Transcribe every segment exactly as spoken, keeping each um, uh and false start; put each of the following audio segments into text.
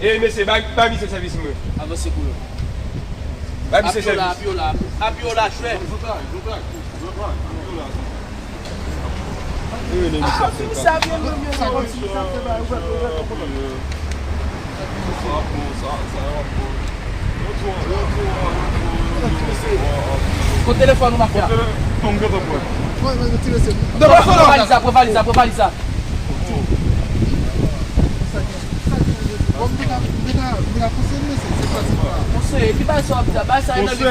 E mesye, bay, bay misye sèvis mwen. Avanse kou yo. Bay misye sèvis. Apyola, apyola, apyola, chwè. Kot telefòn ou, mafya? Pran valiz la, pran valiz la, pran valiz la. Konseye, ki bagay sa w ap di la? Bagay sa yo nan liv.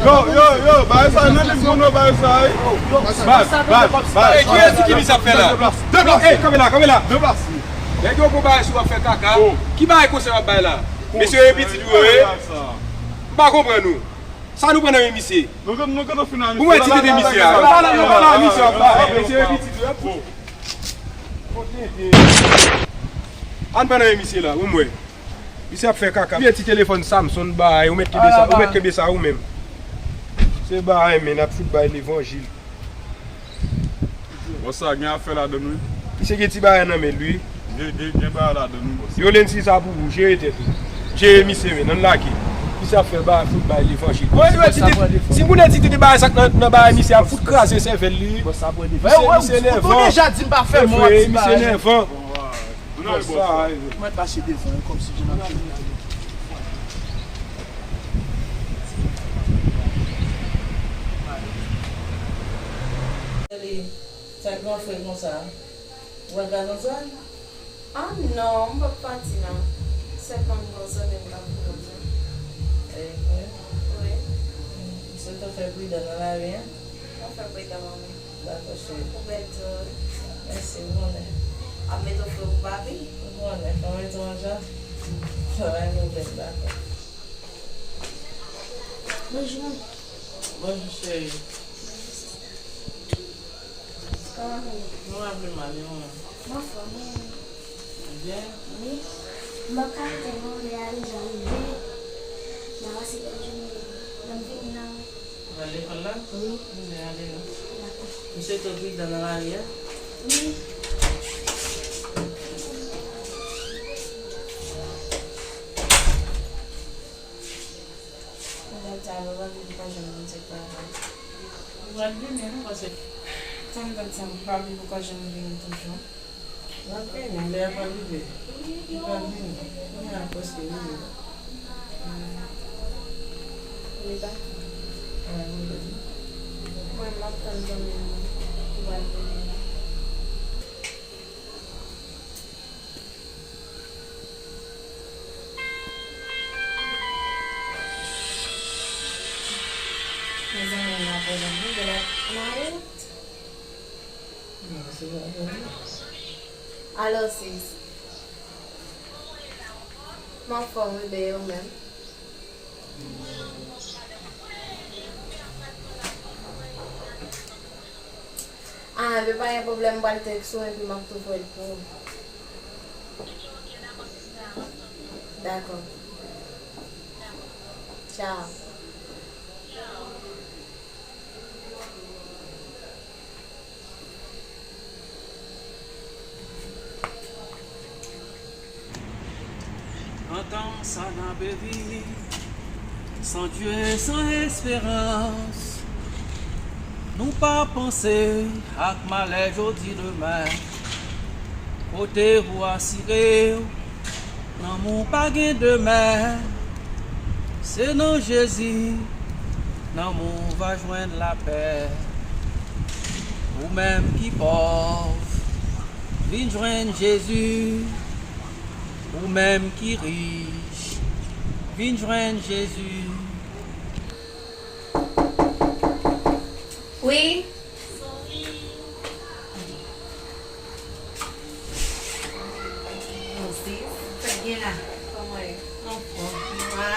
Yo, yo, yo, bagay sa yo nan liv, non, bagay sa yo. Baz, baz, baz. Ki eti ki misye ap fè la? Deplase. Ey, kanpe la, kanpe la. Deplase. Nèg yo gon bagay sou w ap fè kaka. Ki bagay konsèy w ap bay la? Mesye, e pitit ou yo ye? M pa konprann ou. Sa nou pran nan men misye? Nou gen, nou gen fin a misye. Ou wè ti tete misye a? Nou pa nan, nou pa nan misye a. Mesye, e pitit ou yo. Ann pran nan men misye la, ou m wè. Misye ap fè kaka. Vye ti telefòn Samsung bay, ou mèt kenbe sa, ou mèt kenbe sa ou menm. Se bay, men, n ap fout bay levanjil. Bòs sa gen afè ladann wi. Misye gen ti bagay nan men l wi. Gen, gen, gen bagay ladann wi, bòs. Yo lenn si sa pou ou, jere tèt ou. Jere misye men, ann lage. Misye ap fè bagay, fout bay levanjil. Mwen, mwen, ti, ti, ti moun etidye de bagay sa k nan, nan bagay misye ap fout kraze sèvèl li. Bòs sa pran devan. Misye, misye nèvan. Ou deja di m pa fè mò ti bagay. Misye nèvan. Mwen pase devan yo kòmsi jan ap jwe. Sa gran frè konsa. Ou al gade yon zòn? Ah non, m p ap pati non. Sèlman m gon zanmi m k ap vin nan zòn. E vre? Wi. M swete w fè pridan nan lari a. Mwen fè pridan manmi. Dakò cheri. Ou bèl tou wi. Mèsi, ou konnen. Ap mete w fre pou papi. Ou konnen, fanm etranj la. Travay nou bèl, dakò. Bonjou. Bonjou cheri. Kòman ou ye? Mwen pa pi mal, e ou menm? Mwen anfòm, e ou menm? Byen. Wi. M p ap ka rete non, lè a deja rive. M a pase bèl jounen nan vini an. Ou pral lekòl la? Wi. Byen, ale non. Dakò. M swete w pridan nan lari a. Wi. Madanm sa yo, pa bliye pou ka jwenn moun se travay. Ou pral vini, non, paske tann, tann sa, pa bliye pou ka jwenn vini toujou. L ap vini, lè a pral rive. Li pral vini. Kounye a prèske rive. Li pa. Mwen, m ap tann zanmi m nan. Li pral vini la. Mezanmi, m ap pran yon nouvèl ak Marit. Alo, sis. M anfòm, wi, bebe, ou menm? Ah, ebyen pa gen pwoblèm, m pral tèks ou epi m ap tou voye l pou ou. Dakò. Tchao. Nan tan sa n ap viv, san Dye, san esperans, nou pa panse ak malè jodi demen. Kote ou asire w, nan mou pa gen demen. Se nan Jezi, nan mou va jwenn lapè. Ou menm ki pòv, vin jwenn Jezi. Ou menm ki rich, vin jwenn Jezi. Wi. Bon, sis, sa k gen la? Kòman w ye? Anfòm. Mwa.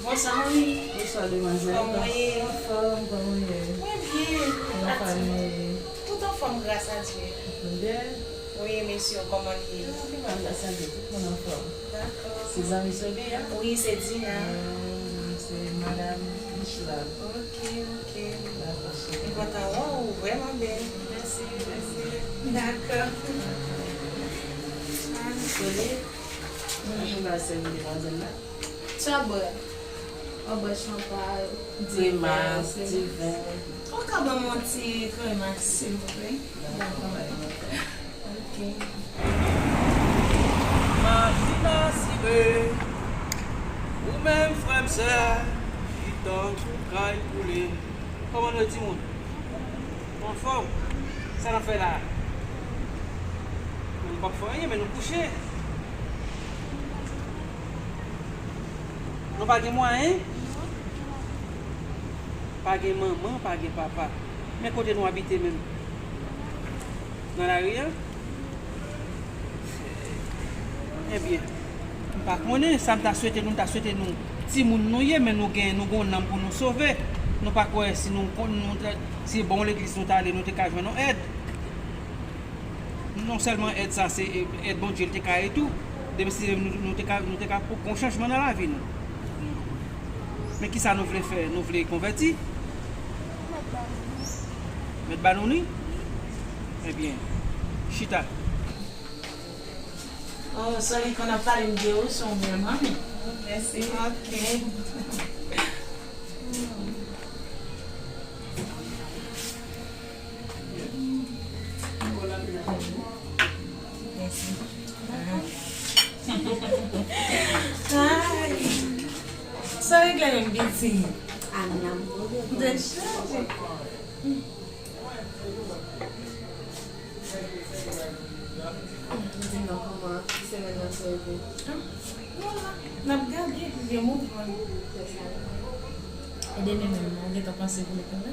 Bonswa, manmi. Bonswa, demwazèl. Kòman w ye? Anfòm, kòman w ye? Mwen byen. Ou nan fanmi? Tout anfòm, gras a Dye. Ou byen? Wi, mesye, kòman l ye? Pi mal, gras a Dye, tout moun anfòm. Dakò. Se zanmi Sobi a? Wi, se Dina. Hmm, se madanm Micheline. Ok, ok. Dakò, cheri. M kontan wè w, ou vrèman bèl. Mèsi, mèsi. Dakò. Sole, mwen pa sèvi demwazèl la. Sa bwè? Ou bwè chanpay, diven, diven. Ou ka ban m yon ti kremas, silvouplè? Dakò. Ok. Machin asire. Ou menm, frè m, sè, ki tankou kay koule. Kòman nou ye, timoun? Nou anfòm? Sa n ap fè la a? Nou p ap fè anyen, men nou kouche. Nou pa gen mwayen? Pa gen manman, pa gen papa. Men kote nou abite menm? Nan lari a? Ebyen, m pa konnen, sa m ta swete nou, m ta swete nou timoun nou ye, men nou gen, nou gen yon nanm pou nou sove. Nou pa kwè si nou, nou, si bon legliz nou t ale, nou te ka jwenn yon èd. Non sèlman èd sa, se èd Bondye l te ka ye tou. Depi si nou, nou te ka, nou te ka pran chanjman nan lavi nou. Men kisa nou vle fè? Nou vle konvèti? Mèt ba nou li? Ebyen, chita. Oh, sorry, kon ap pale m de ou, se yon bèl manmi. Mèsi. Ok. Mèsi. Ay. Sa regle menm, piti? Dechaje. Di non, kòman semèn nan sove? N ap gade, gen mouvman. E demen menm, ou gentan panse pou lekòl la?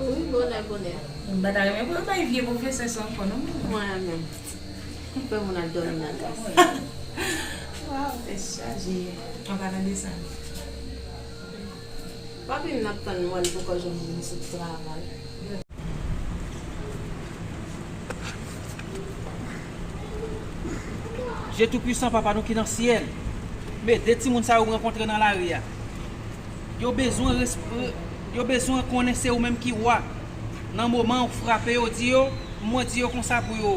Wi, bonè, bonè. M pa ta renmen pou yo bay vye pwofesè sa ankò, non. Mwen menm. Fè moun al dòmi nan klas. Waw, tèt chaje. An palan de sa. Papi m ap tann mwen pou kòjòm vin sot travay. Dye Toupwisan, Papa nou ki nan syèl, men de timoun sa yo m rankontre nan lari a. Yo bezwen resp-, yo bezwen konnen se ou menm ki wa. Nan moman ou frape yo, di yo, mwen di yo konsa pou yo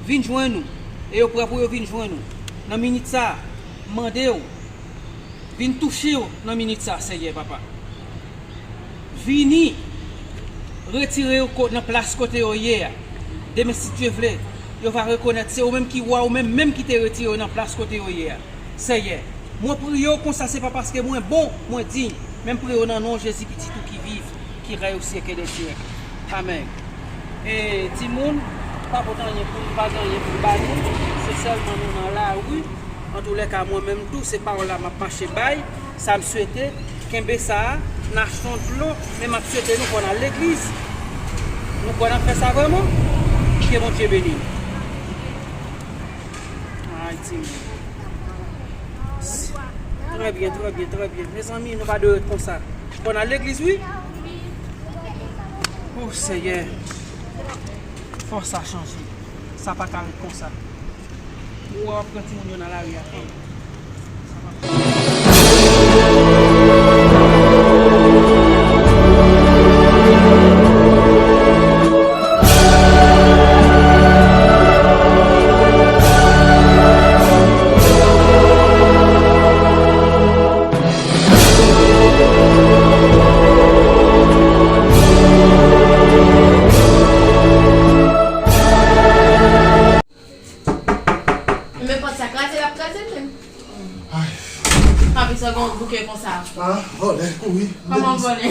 vin jwenn ou. E yo prè pou yo vin jwenn ou. Nan minit sa a, m mande w, vin touche yo nan minit sa, Senyè Papa. Vini, retire yo ko-, nan plas kote yo ye a. Demen, si Dye vle, yo va rekonèt se ou menm ki wa, ou menm menm ki te retire yo nan plas kote yo ye a. Senyè, mwen priye w konsa, se pa paske mwen bon, mwen diy, men m priye w nan non Jezi Pitit ou ki viv, ki rèy o syèk dè syèk. Amèn. E timoun, pa pote anyen pou nou, pa gen anyen pou nou ba nou, se sèlman nou nan lari. Antoulèka, mwen menm tou, se pawòl la m ap mache bay. Sa m swete, kenbe sa a, n achte yon dlo, men m ap swete nou konn al legliz. Nou kwè n ap fè sa vrèman? Ke Bondye beni nou. Ay, timoun. Trè byen, trè byen, trè byen. Mezanmi, nou pa dwe ret konsa. Fò n al legliz, wi. O Seyè, fò sa chanje. Sa pa ka ret konsa. Ou wè w ap pran timoun yo nan lari a. Men pòt sa kraze, l ap kraze l menm. Ay. Papi, sa gon bouke konsa. Ah, vòlè, kouri. Kòman vòlè?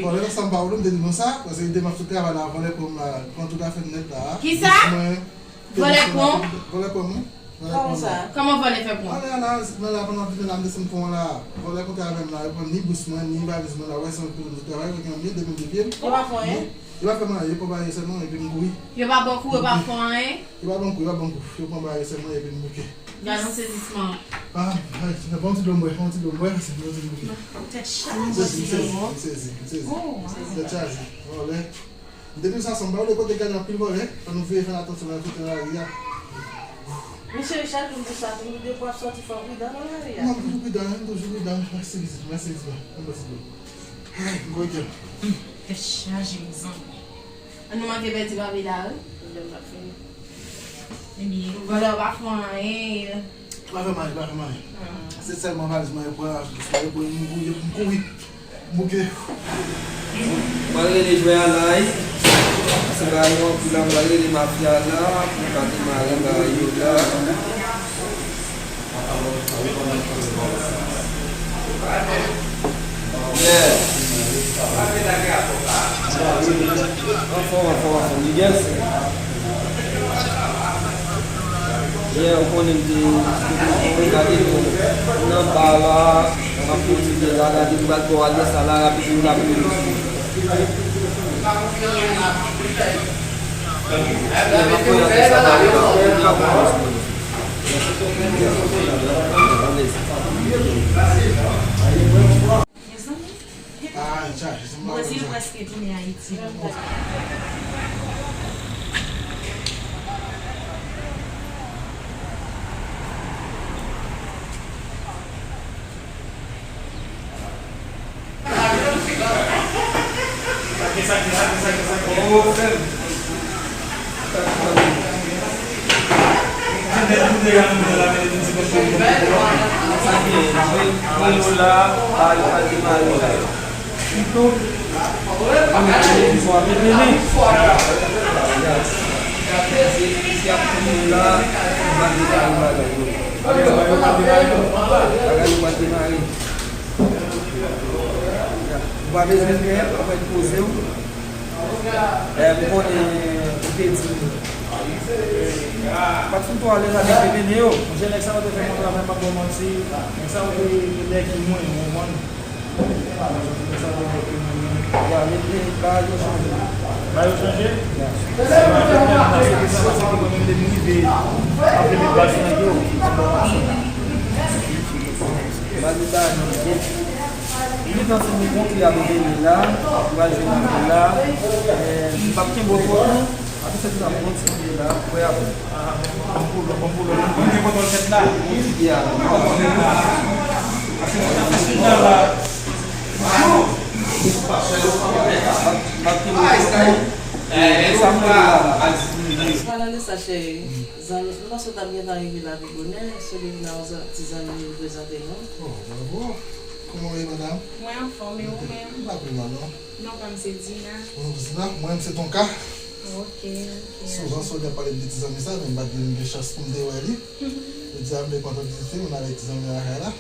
Vòlè, nan sanm pa ou, m te di nou sa, paske li te m ap sot travay la, vòlè pran m la, pran tout afè m nèt la. Kisa? Vòlè pran? Vòlè pran mwen. Vòlè pran mwen. Kòman vòlè fè pran? Vòlè la, nan la, pandan m vin la, m desann pon an la. Vòlè kontre avè m la, yo pran ni bous mwen, ni valiz mwen la, wè se yon kote m sot travay, yo gen yon mye, depi m de pye m. Yo pa fè anyen? Yo pa fè m anyen, yo pran bagay yo sèlman, epi m kouri. Yo pa ban kou, yo pa fè anyen? Yo pa ban kou, yo pa ban kou. Yo pran bagay yo sèlman, epi m bouke. Gad yon sezisman. Ah, ay, bon ti dlo m bwè, bon ti dlo m bwè, bon ti dlo m bouke. Tèt chaje. M sezi, m sezi, m sezi, m sezi. Tèt chaje. Vòlè. M te di w sa, Samba, ou de kote gade anpil vòlè, fò nou veye fè atansyon nan kote nan lari a. Mesye, chak jou m di sa, tou, depi w ap sòti, fò w pridan nan lari a. Non, m toujou pridan, m toujou pridan. Mèsi, mèsi, mèsi. Ay, m kote. Tèt chaje, mezanmi. An nou manke pèdi papi la, wi. Pwoblèm pa fini. Ebyen, vòlè yo pa fè anyen. Yo pa fè m anyen, yo pa fè m anyen. Se sèlman valiz mwen yo pran, yo pran, m kouri, m kouri. M bouke. Mwen rele jwè a la, wi. Paske bagay yo anpil la, mwen rele mafya la, pou ka demare bagay yo la. Yeah. Anfòm, anfòm, anfòm, niggas. Yeah, ou konnen m te, te, te, te gade nou nan ba la, m ap kontinye la, gade m pral ba w adrès la, la, rapid, rapid. Yeah, m ap voye adrès la ba ou la, kounye a pou w kontinye. Mezanmi, Brezil prèske tounen Ayiti. Ou pa bezwen pè, ou pa poze w. Eh, m konnen ou te di m. Pat fout ou alèz avèk bebe yo. Monchè, nèg sa yo te fè m yon travay, m p ap ba w manti. Nèg sa yo te lèki mwen, ou konprann? Nèg sa yo te lèki mwen. Ya, men, men, bagay yo chanje. Bagay yo chanje? Ya. Se pa fè m nan sete sa, paske mwen menm depi m rive, m ap leve baz nèg yo, m ap ba w manti. Baz yo ta nan byen. Li gentan fin kontre avèk Bebe la, li pral jwenn avè l la. Eh, li p ap kenbe w twòp non. Apre sa, li pral kontinye la, wè avè l. Ah, bon, bon pwoblèm, bon pwoblèm. Mwen gen kontwòl tèt la. Kontinye avè l. Paske mwen ta fè sou dal la. M ap, m ap kenbe w twòp non. Sa mwen la la. Palan de sa, cheri. Zanmi, m panse w t ap gentan rive la pi bonè. Soulivna, yon zan-, ti zanmi m prezante nou. Oh, bravo. Kòman w ye, madanm? Mwen anfòm, e ou menm? M pa pi mal, non. Non pa m se Dina. Bonjou, Dina. Mwen menm se Tonka. Ok, ok. Souvan, Sonia pale m de ti zanmi sa, men m pa t gen, gen chans pou m te wè li. Jodi a, m te kontan vizite moun avèk ti zanmi lakay la.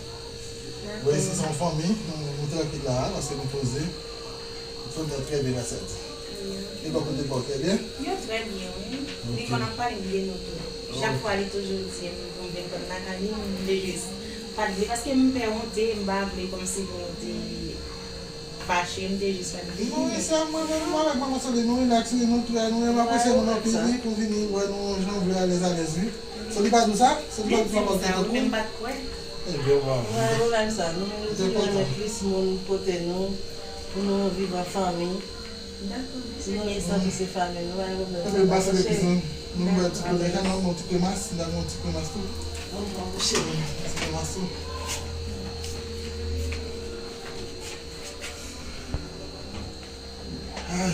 Dakò. Wè, isi se yon fanmi, nou, nou trankil la, paske nou poze. Fanmi an trè byen, grasadi. Wi, wi. E bò kote pa w, trè byen? Yo trè byen, wi. Ok. Li konn ap pale m de nou tou. Chak fwa li toujou di m pou m vin konn lakay li, m te jis pa t vle, paske m pè wonte, m pa vle kòmsi pou m te fache, m te jis pa t vle. Non, e sa, mwen menm, mwen avèk manman Soli, nou rilaks, wi, nou trè, nou menm apresye moun anpil, wi, pou vini wè nou, jan nou vle alèz, alèz, wi. Soli pa di w sa? Soli pa di w sa, ou menm pa t kwè? Ebyen, w a. Mwen, mwen menm sa, nou menm nou toujou renmen plis moun kote nou, pou nou viv an fanmi. Dakò, mèsi. Nou santi se fanmi nou, pa gen pwoblèm. Ebyen, pase le plis, non? Nou wè ti koze, kan nou, nou ti kremas, nou ti kremas tou. Bon, bon, cheri. Ti kremas tou. Ay.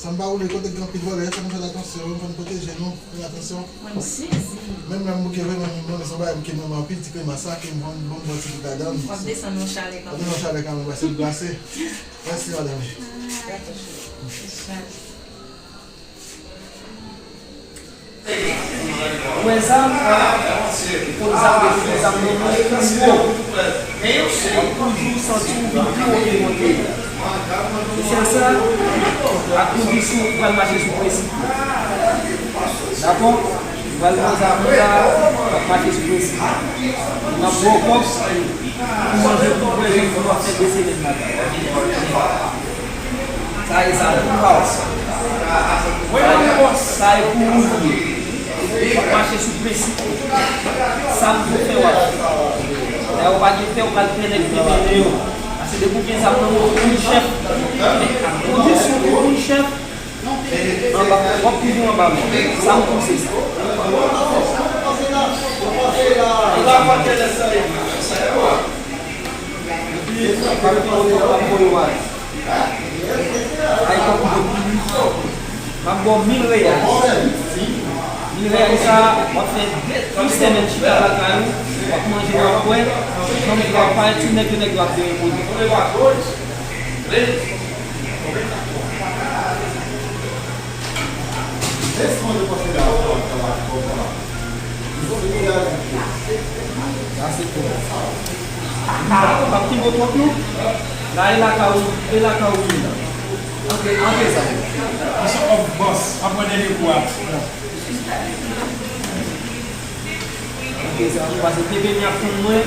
Sa m pa vle kote gen anpil vòlè, fò n fè atansyon, fò n pwoteje nou, fè atansyon. Mwen, m sezi. Menm lè m bouke vre, men m konnen se yon bagay m ke m renmen anpil, ti kremas sa, ke m vann bon, bon ti bout ladan l. W ap desann yon chalè kanmenm. W ap desann yon chalè kanmenm, pase l glase. Mèsi, madanm. Ah, dakò, cheri. Ou wè zam, ou konn zam yo, se zam nan men w pou w wo. W ap toujou santi w vin pi wo ke kote. E se sa, ak kondisyon ou pral mache sou prensip yo. Dakò? Ou pral pran zam ou la, w ap mache sou prensip yo. M ap ba w kòb, pou manje, pou bwè, pou w ap fè de semèn la. Sa e sa pou pa w. Sa e pou ou li ye. W ap mache sou prensip ou. Sa m pou fè w ap fè. Lè ou pa gen pè, ou pral pè nèg ki mennen yo. Paske depi w gen zam nan men w, ou vin chèf. Men ak kondisyon pou w vin chèf, anba, w ap toujou anba men. Sa m pou se sa. Epi, pa gen pwoblèm, w ap voye w ale. Ay, tankou de plis. M ap ba w mil reyal. Bagay sa, w ap fè yon semèn chita lakay ou, w ap manje, w ap bwè, jan w ap parèt sou nèg yo, nèg yo ap veye pou ou. Sa se pou ou. Pa pi bon twòp non. La e lakay ou, e lakay ou vin la. Antre, antre sa. Bòs, ap wè dènye kou a. Antre sa, nou pase te vini ap tann mwen.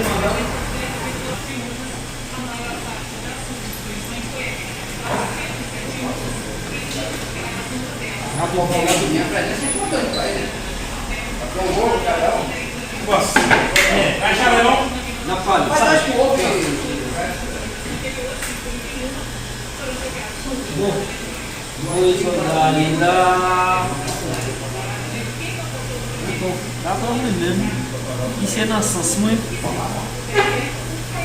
Bòs, eh, ay chalè non. N ap pale. Bon. Voye sòlda ale la. Bon, dakò mwen menm. Ki se nan sans mwen.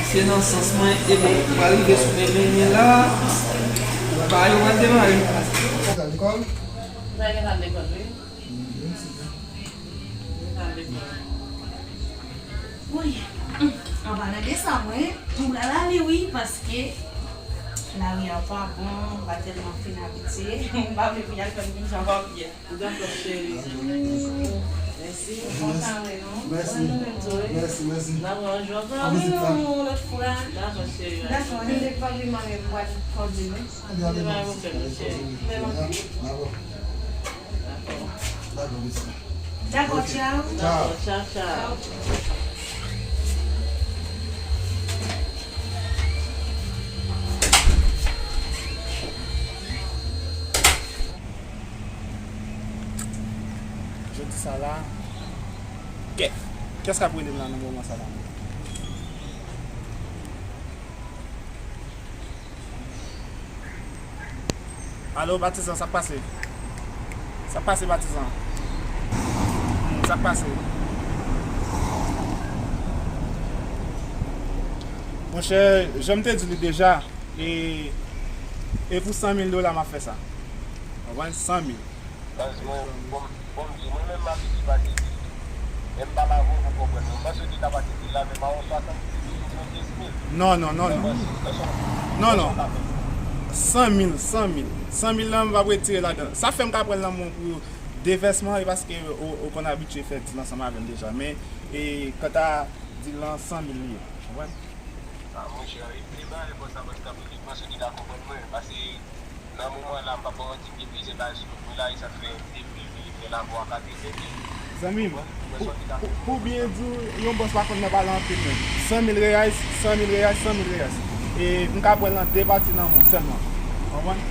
Se nan sans mwen, e bon, m pral rive sou men men la. Ba yo pral demare. Sa lekòl? Sa gen al lekòl, wi. Woy, an palan de sa, mwen, m pral ale wi, paske lari a pa bon, m pa tèlman fin abitye, m pa vle pou y al fè m vin jan papye. Dakò, cheri. Mèsi. M kontan wè nou. Mèsi. Mwen menm tou, wi. Mèsi, mèsi. N ap wè yon jou ankò, wi, yon lòt fwa. Dakò, cheri. Dakò, ann te pa vin mare m pral kòdone. Ann te ale. Dakò. Dakò, mèsi. Dakò, tchaw. Tchaw. Dakò, tchaw, tchaw. Jodi sa la, kè, kiyès k ap rele m la nan moman sa la? Alo, Patizan, sa k pase? Sa k pase, Patizan? Hmm, sa k pase? Monchè, jan m te di li deja, e, e pou san mil dola m ap fè sa. Konprann? San mil. Baz mwen, bon, bon, m di, mwen menm m abitye pase dil. Men m pale avè w pou w konprann mwen. M panse w te ka pase dil la, men pa yon swasanndiz mil ou yon kenz mil. Non, non, non, non. Non, non. San mil, san mil. San mil lan, m p ap retire ladan. Sa fè m ka pran l nan men w pou devèsman, e paske ou, ou konn abitye fè dil ansanm avè m deja. Men, e, kanta dil lan, san mil li ye. Konprann? A, monchè, e, e bagay bòs la, bòs la, m panse w te ka konprann mwen. Paske Nan moman la, m p ap ba w manti, m gen plizyè bagay sou kont mwen la, e sa k fè m te prefere fè lavwa a katrevennde. Zanmi m, pou, pou, pou byen di w, yon bòs pa konn nan pale anpil menm. San mil reyais, san mil reyais, san mil reyais. E m ka pran l nan de pati nan men w sèlman. Konprann?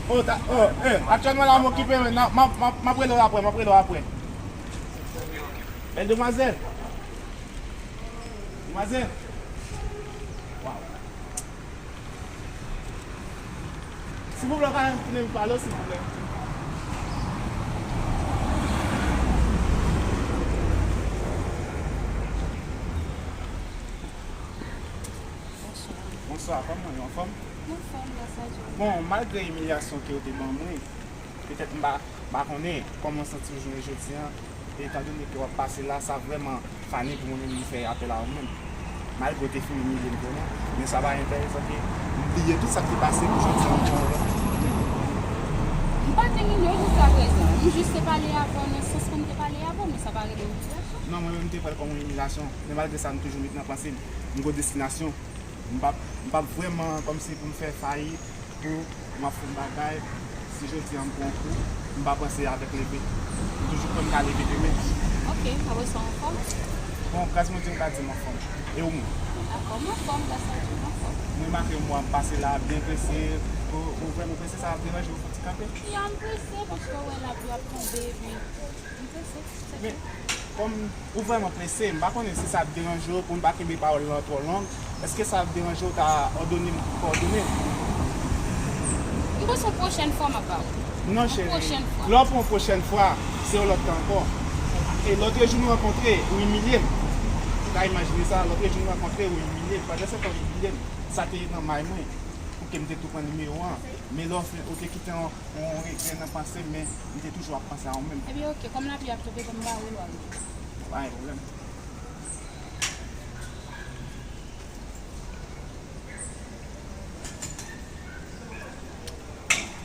O, ta, o, e, aktyèlman la, m okipe, men m ap, m ap, m ap rele w apre, m ap rele w apre. Bèl demwazèl. Demwazèl. Waw. Silvouplè, w ka tounen vin pale w, silvouplè. Bonswa. Bonswa, kòman w ye, anfòm? Anfòm, gras a Dye. Bon, malgre imilyasyon ke w te ban mwen, petèt m pa, m pa konnen kòman w santi w jounen jodi a, etandone ke w ap pase la, sa vrèman fani pou mwen menm vin fè apèl a ou menm. Malgre w te fin imilye m vrèman, men sa pa enteresan ke m bliye tout sa k te pase pou jodi a m pran yon lòt. M pa t imilye w jiskaprezan. M jis te pale avè w nan sans pou m te pale avè w, men sa pa rele imilyasyon. Non, mwen menm m te pran l kòm yon imilyasyon, men malgre sa, m toujou met nan panse m, m gon destinasyon. M p ap, m p ap vrèman kòmsi pou m fè fayit, pou m ap fè yon bagay, si jodi a m pran yon kou, m pa panse avèk leve. M toujou kwè m ka leve demen. Ok, apre sa w anfòm? Bon, gras Bondye m ka di m anfòm. E ou menm? Dakò, m anfòm, gras a Dye, m anfòm. M remake mwa m pase la byen prese. Ou, ou vrèman prese, sa ap deranje w fò ti kanpe? Ya, m prese paske w wè lapli ap tonbe, epi m prese, se tou. Men, kòm ou vrèman prese, m pa konnen si sa ap deranje w pou n pa kenbe pawòl lan twò long. Èske sa ap deranje w ta òdone m kòdone? M panse yon pwochèn fwa m ap ba w. Non, cheri. Yon pwochèn fwa. Lè w pran yon pwochèn fwa, se yon lòt tan ankò. E lòtrejou nou rankontre, ou imilye m. Ou ka imajine sa, lòtrejou nou rankontre, ou imilye m. Pandan se tan ou imilye m, sa te nan may mwen. Ou M te tou pran nimewo an. Men lè w fin, ou te kite yon, yon regrè nan panse m, men m te toujou ap panse a ou menm. Ebyen, oke, kòm lapli ap tonbe, ban m bare w al. Pa gen pwoblèm.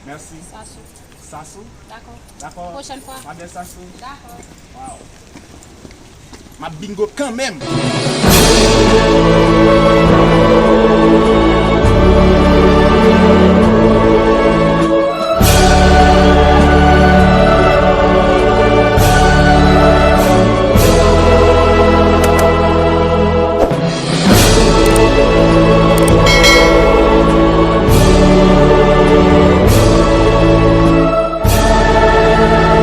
Mèsi. Sasou. Sasou? Dakò. Dakò. Pwochèn fwa. Madan Sasou. Dakò. Waw. M ap bingo kanmenm.